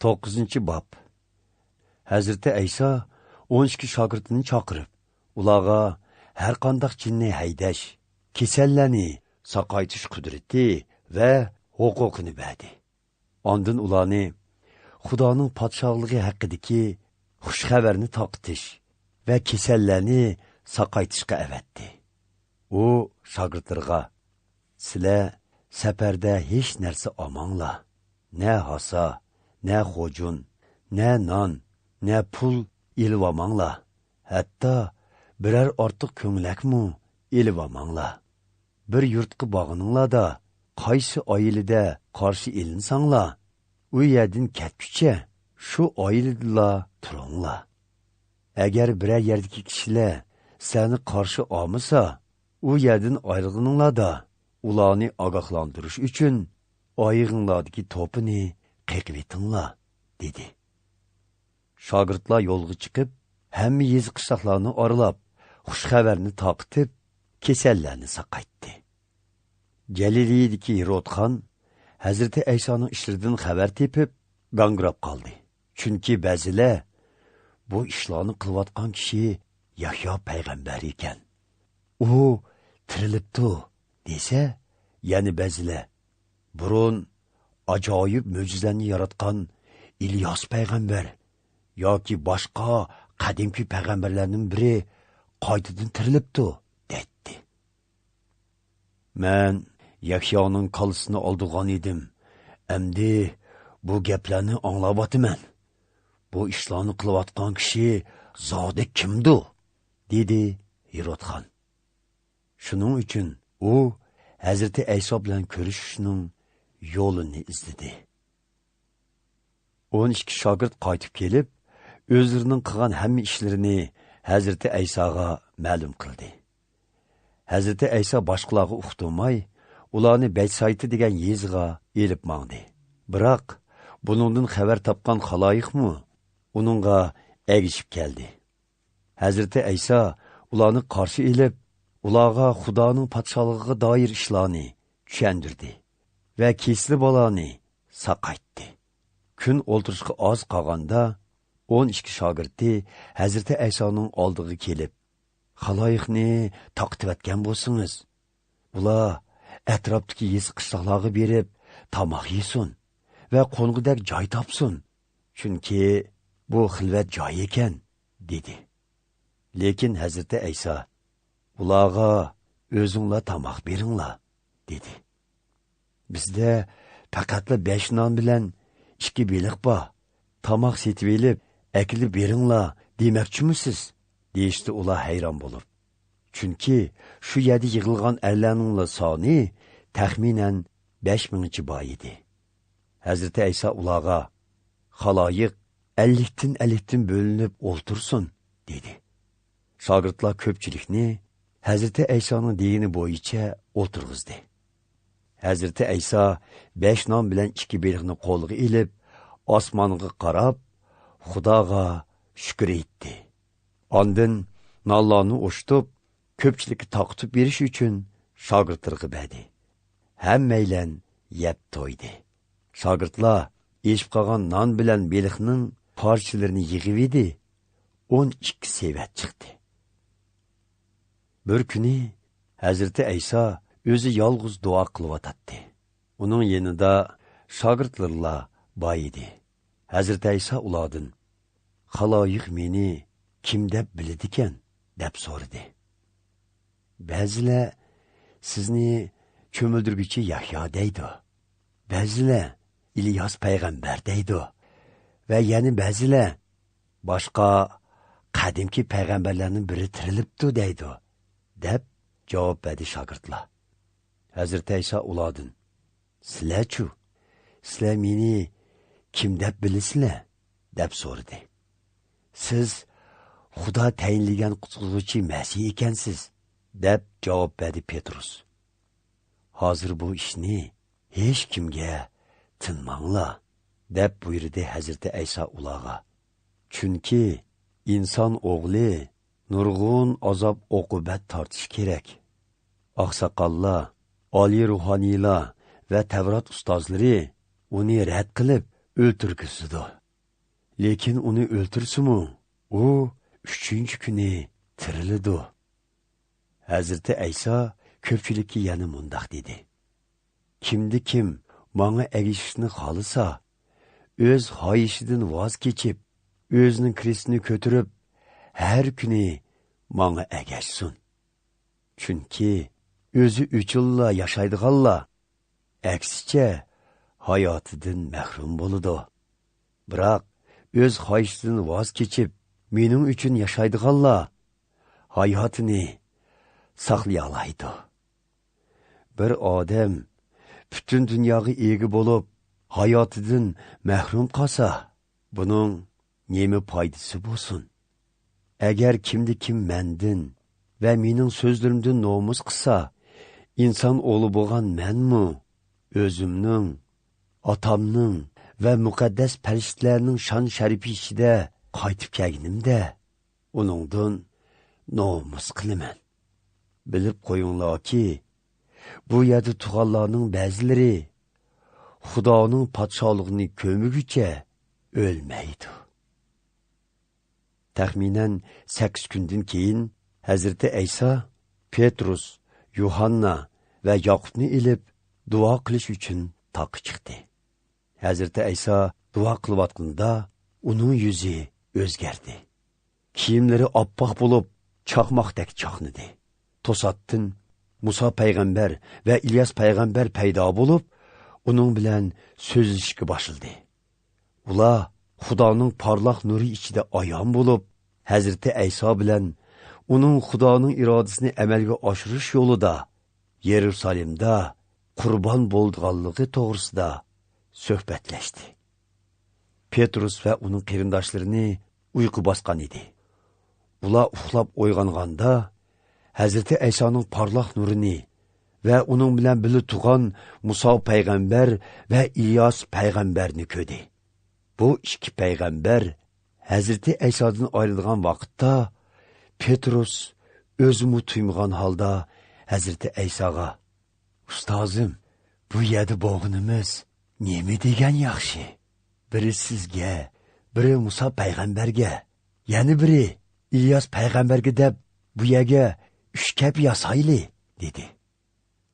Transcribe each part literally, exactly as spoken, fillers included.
توققۇزىنچى باب. ھەزرىتى ئەيسا ئون ئىككى شاگىرتىنى چاقىرىپ، ئۇلارغا ھەر قانداق جىننى ھەيدەش، كېسەللەرنى ساقايتىش قۇدرىتى ۋە ھوقۇقىنى بەردى. ئاندىن ئۇلارنى خۇدانىڭ پادىشاھلىقى ھەققىدىكى خۇش خەۋەرنى تارقىتىش ۋە كېسەللەرنى ساقايتىشقا ئەۋەتتى. ئۇ شاگىرتلىرىغا، «سىلەر سەپەردە ھېچ نەرسە ئالماڭلار، نە ھاسا، نە خوجۇن، نە نان، نە پۇل ئېلىۋالماڭلار، ھەتتا بىرەر ئارتۇق كۆڭلەكمۇ ئېلىۋالماڭلار. بىر يۇرتقا بارغىنىڭلاردا، قايسى ئائىلىدە قارشى ئېلىنساڭلار، ئۇ يەردىن كەتكۈچە شۇ ئائىلىدىلا تۇرۇڭلار. ئەگەر بىرەر يەردىكى كىشىلەر سىلەرنى قارشى ئالمىسا، ئۇ يەردىن ئايرىلغىنىڭلاردا، ئۇلارنى ئاگاھلاندۇرۇش ئۈچۈن ئايىغىڭلاردىكى توپىنى قېقىۋېتىڭلار» دېدى. شاگىرتلار يولغا چىقىپ، ھەممە يېزا قىشلاقلارنى ئارىلاپ، خۇش خەۋەرنى تارقىتىپ، كېسەللەرنى ساقايتتى. جەلىلىيىدىكى ھېرودخان ھەزرىتى ئەيسانىڭ ئىشلىرىدىن خەۋەر تېپىپ، گاڭگىراپ قالدى. چۈنكى بەزىلەر، «بۇ ئىشلارنى قىلىۋاتقان كىشى يەھيا پەيغەمبەر ئىكەن. ئۇ تىرىلىپتۇ» دېسە، يەنە بەزىلەر، «بۇرۇن ئاجايىپ مۆجىزىلەرنى ياراتقان ئىلياس پەيغەمبەر ياكى باشقا قەدىمكى پەيغەمبەرلەرنىڭ بىرى قايتىدىن تىرىلىپتۇ» دەيتتى. «مەن يەھيانىڭ كاللىسىنى ئالدۇرغان ئىدىم، ئەمدى بۇ گەپلەرنى ئاڭلاۋاتىمەن. بۇ ئىشلارنى قىلىۋاتقان كىشى زادى كىمدۇ؟» دېدى ھېرودخان. شۇنىڭ ئۈچۈن ئۇ ھەزرىتى ئەيسا بىلەن كۆرۈشۈشنىڭ يولىنى ئىزدىدى. ئون ئىككى شاگىرت قايتىپ كېلىپ، ئۆزلىرىنىڭ قىلغان ھەممە ئىشلىرىنى ھەزرىتى ئەيساغا مەلۇم قىلدى. ھەزرىتى ئەيسا باشقىلارغا ئۇقتۇرماي، ئۇلارنى بەتسايدا دېگەن يېزىغا ئېلىپ ماڭدى. بىراق، بۇنىڭدىن خەۋەر تاپقان خالايىقمۇ ئۇنىڭغا ئەگىشىپ كەلدى. ھەزرىتى ئەيسا ئۇلارنى قارشى ئېلىپ، ئۇلارغا خۇدانىڭ پادىشاھلىقىغا دائىر ئىشلارنى چۈشەندۈردى ۋە كېسىلى بالارنى ساقايتتى. كۈن ئولتۇرۇشقا ئاز قالغاندا، ئون ئىككى شاگىرتى ھەزرىتى ئەيسانىڭ ئالدىغا كېلىپ، «خالايىقنى تارقىتىۋەتكەن بولسىڭىز، ئۇلار ئەتراپتىكى يېزا قىشلاقلارغا بېرىپ، تاماق يېسۇن ۋە قونغۇدەك جاي تاپسۇن، چۈنكى بۇ خىلۋەت جاي ئىكەن» دېدى. لېكىن ھەزرىتى ئەيسا، «ئۇلارغا ئۆزۈڭلار تاماق بېرىڭلار» دېدى. «بىزدە پەقەتلا بەش نان بىلەن ئىككى بېلىق بار. تاماق سېتىۋېلىپ، ئەكېلىپ بېرىڭلار دېمەكچىمۇسىز؟» دېيىشتى ئۇلار ھەيران بولۇپ. چۈنكى شۇ يەردە يىغىلغان ئەرلەرنىڭلا سانى تەخمىنەن بەش مىڭچە بار ئىدى. ھەزرىتى ئەيسا ئۇلارغا، «خالايىق ئەللىكتىن ئەللىكتىن بۆلۈنۈپ ئولتۇرسۇن» دېدى. شاگىرتلار كۆپچىلىكنى ھەزرىتى ئەيسانىڭ دېگىنى بويىچە ئولتۇرغۇزدى. ھەزرىتى ئەيسا بەش نان بىلەن ئىككى بېلىقنى قولىغا ئېلىپ، ئاسمانغا قاراپ، خۇداغا شۈكۈر ئېيتتى. ئاندىن نانلارنى ئوشتۇپ، كۆپچىلىككە تارقىتىپ بېرىش ئۈچۈن شاگىرتلىرىغا بەردى. ھەممەيلەن يەپ تويدى. شاگىرتلار ئېشىپ قالغان نان بىلەن بېلىقنىڭ پارچىلىرىنى يىغىۋىدى، ئون ئىككى سېۋەت چىقتى. بىر كۈنى ھەزرىتى ئەيسا ئۆزى يالغۇز دۇئا قىلىۋاتاتتى. ئۇنىڭ يېنىدا شاگىرتلىرىلا بار ئىدى. ھەزرىتى ئەيسا ئۇلاردىن، «خالايىق مېنى كىم دەپ بىلىدىكەن؟» دەپ سورىدى. «بەزىلەر سىزنى چۆمۈلدۈرگۈچى يەھيا دەيدۇ، بەزىلەر ئىلياس پەيغەمبەر دەيدۇ ۋە يەنە بەزىلەر باشقا قەدىمكى پەيغەمبەرلەرنىڭ بىرى تىرىلىپتۇ دەيدۇ» دەپ جاۋاب بەردى شاگىرتلار. ھەزرىتى ئەيسا ئۇلاردىن، «سىلەرچۇ؟ سىلەر مېنى كىم دەپ بىلىسىلەر؟» دەپ سورىدى. «سىز خۇدا تەيىنلىگەن قۇتقۇزغۇچى مەسىھ ئىكەنسىز» دەپ جاۋاب بەردى پېترۇس. «ھازىر بۇ ئىشنى ھېچكىمگە تىنماڭلار» دەپ بۇيرۇدى ھەزرىتى ئەيسا ئۇلارغا. «چۈنكى ئىنسان ئوغلى نۇرغۇن ئازاب-ئوقۇبەت تارتىشى كېرەك. ئاقساقاللار، ئالىي روھانىيلار ۋە تەۋرات ئۇستازلىرى ئۇنى رەت قىلىپ، ئۆلتۈرگۈزىدۇ. لېكىن ئۇنى ئۆلتۈرسىمۇ، ئۇ ئۈچىنچى كۈنى تىرىلىدۇ. ھەزرىتى ئەيسا كۆپچىلىككە يەنە مۇنداق دېدى: «كىمدە كىم ماڭا ئەگىشىشنى خالىسا، ئۆز خاھىشىدىن ۋاز كېچىپ، ئۆزىنىڭ كرېستىنى كۆتۈرۈپ، ھەر كۈنى ماڭا ئەگەشسۇن. چۈنكى ئۆزى ئۈچۈنلا ياشايدىغانلار، ئەكسىچە، ھاياتىدىن مەھرۇم بولىدۇ. بىراق ئۆز خاھىشىدىن ۋاز كېچىپ، مېنىڭ ئۈچۈن ياشايدىغانلار ھاياتىنى ساقلىيالايدۇ.» بىر ئادەم پۈتۈن دۇنياغا ئىگە بولۇپ، ھاياتىدىن مەھرۇم قالسا، بۇنىڭ نېمە پايدىسى بولسۇن؟ ئەگەر كىمدە كىم مەندىن ۋە مېنىڭ سۆزلىرىمدىن نومۇس قىلسا، ئىنسان ئوغلى بولغان مەنمۇ ئۆزۈمنىڭ، ئاتامنىڭ ۋە مۇقەددەس پەرىشتىلەرنىڭ شان-شەرىپى ئىچىدە قايتىپ كەلگىنىمدە، ئۇنىڭدىن نومۇس قىلىمەن. بىلىپ قويۇڭلاركى، بۇ يەردە تۇرغانلارنىڭ بەزىلىرى خۇدانىڭ پادىشاھلىقىنى كۆرمىگۈچە ئۆلمەيدۇ. تەخمىنەن سەككىز كۈندىن كېيىن ھەزرىتى ئەيسا پېترۇس، يۇھاننا ۋە ياقۇپنى ئېلىپ، دۇئا قىلىش ئۈچۈن تاغقا چىقتى. ھەزرىتى ئەيسا دۇئا قىلىۋاتقىنىدا ئۇنىڭ يۈزى ئۆزگەردى. كىيىملىرى ئاپئاق بولۇپ، چاقماقتەك چاقنىدى. توساتتىن مۇسا پەيغەمبەر ۋە ئىلياس پەيغەمبەر پەيدا بولۇپ، ئۇنىڭ بىلەن سۆزلىشىشكە باشلىدى. ئۇلار خۇدانىڭ پارلاق نۇرى ئىچىدە ئايان بولۇپ، ھەزرىتى ئەيسا بىلەن ئۇنىڭ خۇدانىڭ ئىرادىسىنى ئەمەلگە ئاشۇرۇش يولىدا يېرۇسالېمدا قۇربان بولىدىغانلىقى توغرىسىدا سۆھبەتلەشتى. پېترۇس ۋە ئۇنىڭ قېرىنداشلىرىنى ئۇيقۇ باسقان ئىدى. ئۇلار ئۇخلاپ ئويغانغاندا، ھەزرىتى ئەيسانىڭ پارلاق نۇرىنى ۋە ئۇنىڭ بىلەن بىللە تۇرغان مۇسا پەيغەمبەر ۋە ئىلياس پەيغەمبەرنى كۆردى. بۇ ئىككى پەيغەمبەر ھەزرىتى ئەيسادىن ئايرىلغان ۋاقىتتا، پېترۇس ئۆزىمۇ تۇيمىغان ھالدا ھەزرىتى ئەيساغا: «ئۇستازىم، بۇ يەردە بولغىنىمىز نېمە دېگەن ياخشى! بىرى سىزگە، بىرى مۇسا پەيغەمبەرگە، يەنە بىرى ئىلياس پەيغەمبەرگە دەپ، بۇ يەرگە ئۈچ كەپ ياسايلى» دېدى.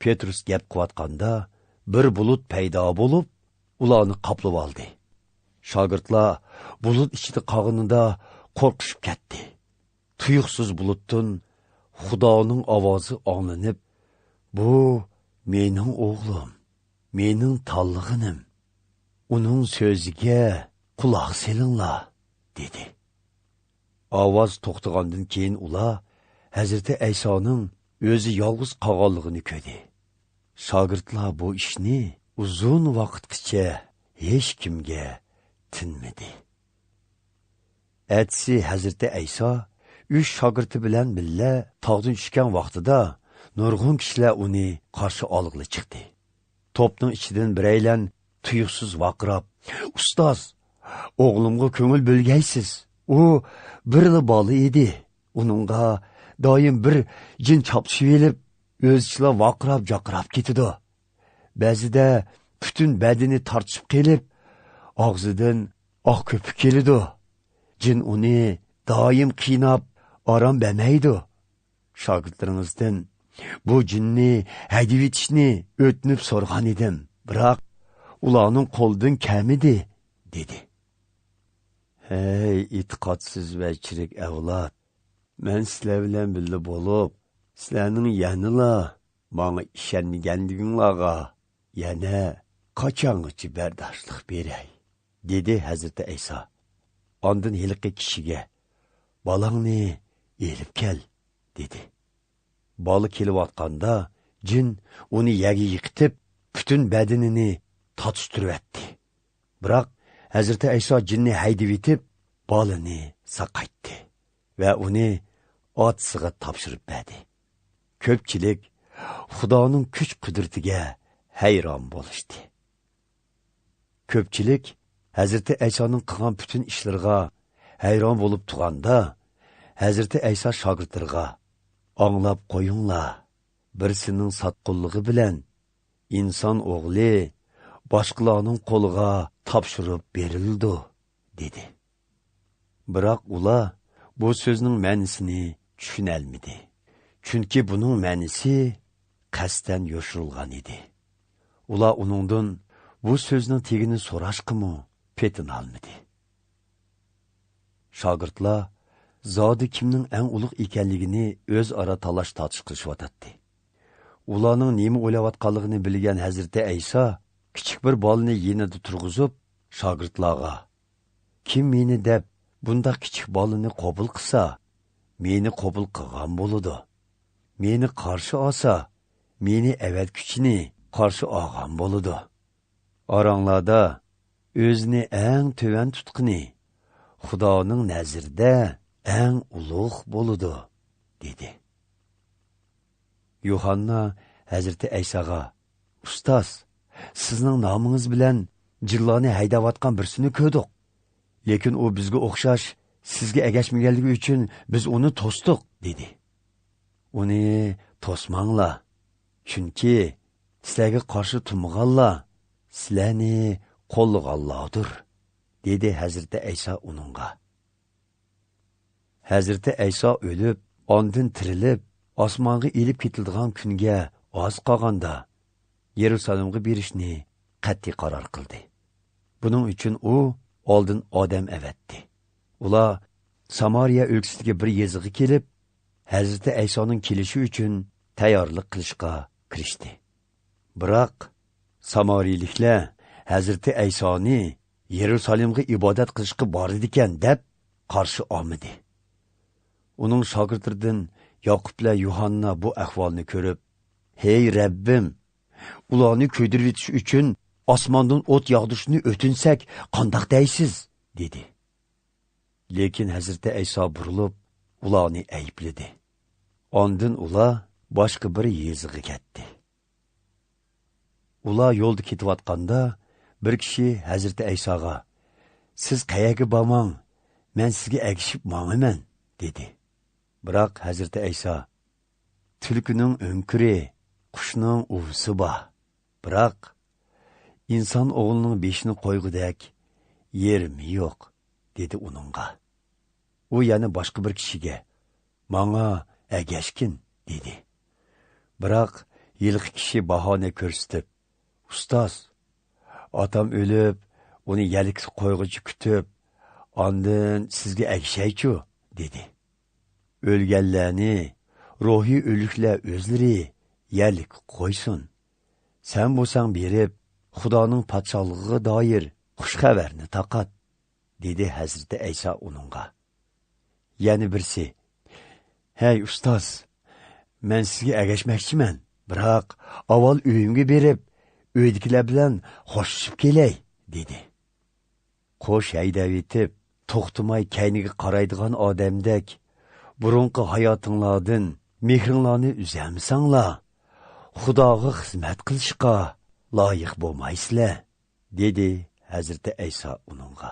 پېترۇس گەپ قىلىۋاتقاندا، بىر بۇلۇت پەيدا بولۇپ، ئۇلارنى قاپلىۋالدى. شاگىرتلار بۇلۇت ئىچىدە قالغىنىدا قورقۇشۇپ كەتتى. تۇيۇقسىز بۇلۇتتىن خۇدانىڭ ئاۋازى ئاڭلىنىپ: «بۇ مېنىڭ ئوغلۇم، مېنىڭ تاللىغىنىم. ئۇنىڭ سۆزىگە قۇلاق سېلىڭلار» دېدى. ئاۋاز توختىغاندىن كېيىن ئۇلار ھەزرىتى ئەيسانىڭ ئۆزى يالغۇز قالغانلىقىنى كۆردى. شاگىرتلار بۇ ئىشنى ئۇزۇن ۋاقىتقىچە ھېچكىمگە تىنمىدى. ئەتىسى ھەزرىتى ئەيسا ئۈچ شاگىرتى بىلەن بىللە تاغدىن چۈشكەن ۋاقتىدا نۇرغۇن كىشىلەر ئۇنى قارشى ئالغىلى چىقتى. توپنىڭ ئىچىدىن بىرەيلەن تۇيۇقسىز ۋارقىراپ: «ئۇستاز، ئوغلۇمغا كۆڭۈل بۆلگەيسىز. ئۇ بىرلا بالا ئىدى. ئۇنىڭغا دائىم بىر جىن چاپلىشىۋېلىپ، ئۆزىچىلا ۋارقىراپ-جارقىراپ كېتىدۇ. بەزىدە پۈتۈن بەدىنى تارتىشىپ قېلىپ، ئاغزىدىن ئاق كۆپۈك كېلىدۇ. جىن ئۇنى دائىم قىيناپ، ئارام بەرمەيدۇ. شاگىرتلىرىڭىزدىن بۇ جىننى ھەيدىۋېتىشنى ئۆتۈنۈپ سورىغان ئىدىم، بىراق ئۇلارنىڭ قولىدىن كەلمىدى» دېدى. «ھەي، ئېتىقادسىز ۋە چىرىك ئەۋلاد! مەن سىلەر بىلەن بىللە بولۇپ، سىلەرنىڭ يەنىلا ماڭا ئىشەنمىگەنلىكىڭلارغا يەنە قاچانغىچە بەرداشلىق بېرەي؟» دېدى ھەزرىتى ئەيسا. ئاندىن ھېلىقى كىشىگە: «بالىڭنى ئېلىپ كەل» دېدى. بالا كېلىۋاتقاندا، جىن ئۇنى يەرگە يىقىتىپ، پۈتۈن بەدىنىنى تاتۇشتۇرۇۋەتتى. بىراق ھەزرىتى ئەيسا جىننى ھەيدىۋېتىپ، بالىنى ساقايتتى ۋە ئۇنى ئاتىسىغا تاپشۇرۇپ بەردى. كۆپچىلىك خۇدانىڭ كۈچ-قۇدرىتىگە ھەيران بولۇشتى. كۆپچىلىك ھەزرىتى ئەيسانىڭ قىلغان پۈتۈن ئىشلىرىغا ھەيران بولۇپ تۇرغاندا، ھەزرىتى ئەيسا شاگىرتلىرىغا: «ئاڭلاپ قويۇڭلار، بىرسىنىڭ ساتقۇنلۇقى بىلەن ئىنسان ئوغلى باشقىلارنىڭ قولىغا تاپشۇرۇپ بېرىلىدۇ» دېدى. بىراق ئۇلار بۇ سۆزنىڭ مەنىسىنى چۈشىنەلمىدى. چۈنكى بۇنىڭ مەنىسى قەستەن يوشۇرۇلغان ئىدى. ئۇلار ئۇنىڭدىن بۇ سۆزنىڭ تېگىنى سوراشقىمۇ پېتىنالمىدى. شاگىرتلار زادى كىمنىڭ ئەڭ ئۇلۇغ ئىكەنلىكىنى ئۆزئارا تالاش-تارتىش قىلىشىۋاتاتتى. ئۇلارنىڭ نېمە ئويلاۋاتقانلىقىنى بىلگەن ھەزرىتى ئەيسا كىچىك بىر بالىنى يېنىدا تۇرغۇزۇپ، شاگىرتلارغا: «كىم مېنى دەپ بۇنداق كىچىك بالىنى قوبۇل قىلسا، مېنى قوبۇل قىلغان بولىدۇ. مېنى قارشى ئالسا، مېنى ئەۋەتكۈچىنى قارشى ئالغان بولىدۇ. ئاراڭلاردا ئۆزىنى ئەڭ تۆۋەن تۇتقىنى خۇدانىڭ نەزىرىدە ئەڭ ئۇلۇغ بولىدۇ» دېدى. يۇھاننا ھەزرىتى ئەيساغا: «ئۇستاز، سىزنىڭ نامىڭىز بىلەن جىنلارنى ھەيدەۋاتقان بىرسىنى كۆردۇق. لېكىن ئۇ بىزگە ئوخشاش سىزگە ئەگەشمىگەنلىكى ئۈچۈن بىز ئۇنى توستۇق» دېدى. «ئۇنى توسماڭلار، چۈنكى سىلەرگە قارشى تۇرمىغانلار سىلەرنى قوللىغانلاردۇر» دېدى ھەزرىتى ئەيسا ئۇنىڭغا. ھەزرىتى ئەيسا ئۆلۈپ، ئاندىن تىرىلىپ، ئاسمانغا ئېلىپ كېتىلىدىغان كۈنگە ئاز قالغاندا، يېرۇسالېمغا بېرىشنى قەتئىي قارار قىلدى. بۇنىڭ ئۈچۈن ئۇ ئالدىن ئادەم ئەۋەتتى. ئۇلار سامارىيە ئۆلكىسىدىكى بىر يېزىغا كېلىپ، ھەزرىتى ئەيسانىڭ كېلىشى ئۈچۈن تەييارلىق قىلىشقا كىرىشتى. بىراق سامارىيىلىكلەر ھەزرىتى ئەيسانى يېرۇسالېمغا ئىبادەت قىلىشقا بارىدىكەن دەپ قارشى ئالمىدى. ئۇنىڭ شاگىرتلىرىدىن ياقۇپ بىلەن يۇھاننا بۇ ئەھۋالنى كۆرۈپ: «ھەي رەببىم، ئۇلارنى كۆيدۈرۈۋېتىش ئۈچۈن ئاسماندىن ئوت ياغدۇرۇشنى ئۆتۈنسەك قانداق دەيسىز؟» دېدى. لېكىن ھەزرىتى ئەيسا بۇرۇلۇپ، ئۇلارنى ئەيىبلىدى. ئاندىن ئۇلار باشقا بىر يېزىغا كەتتى. ئۇلار يولدا كېتىۋاتقاندا، بىر كىشى ھەزرىتى ئەيساغا: «سىز قەيەرگە بارماڭ، مەن سىزگە ئەگىشىپ ماڭىمەن» دېدى. بىراق ھەزرىتى ئەيسا: «تۈلكىنىڭ ئۆڭكۈرى، قۇشنىڭ ئۇۋىسى بار. بىراق ئىنسان ئوغلىنىڭ بېشىنى قويغۇدەك يېرىمى يوق» دېدى ئۇنىڭغا. ئۇ يەنە باشقا بىر كىشىگە: «ماڭا ئەگەشكىن» دېدى. بىراق ھېلىقى كىشى باھانە كۆرسىتىپ: «ئۇستاز، ئاتام ئۆلۈپ، ئۇنى يەلكە قويغۇچە كۈتۈپ، ئاندىن سىزگە ئەگىشەيچۇ» دېدى. «ئۆلگەنلەرنى روھىي ئۆلۈكلەر ئۆزلىرى يەلكە قويسۇن. سەن بولساڭ بېرىپ، خۇدانىڭ پادىشاھلىقىغا دائىر خۇش خەۋەرنى تارقات» دېدى ھەزرىتى ئەيسا ئۇنىڭغا. يەنە بىرسى: «ھەي ئۇستاز، مەن سىزگە ئەگەشمەكچىمەن، بىراق ئاۋۋال ئۆيۈمگە بېرىپ، ئۆيدىكىلەر بىلەن خوشلىشىپ كېلەي» دېدى. قوش ھەيدەۋېتىپ، توختىماي كەينىگە قارايدىغان ئادەمدەك، بۇرۇنقى ھاياتىڭلاردىن مېھرىڭلارنى ئۈزەلمىسەڭلار، خۇداغا خىزمەت قىلىشقا لايىق بولمايسىلەر، دېدى ھەزرىتى ئەيسا ئۇنىڭغا.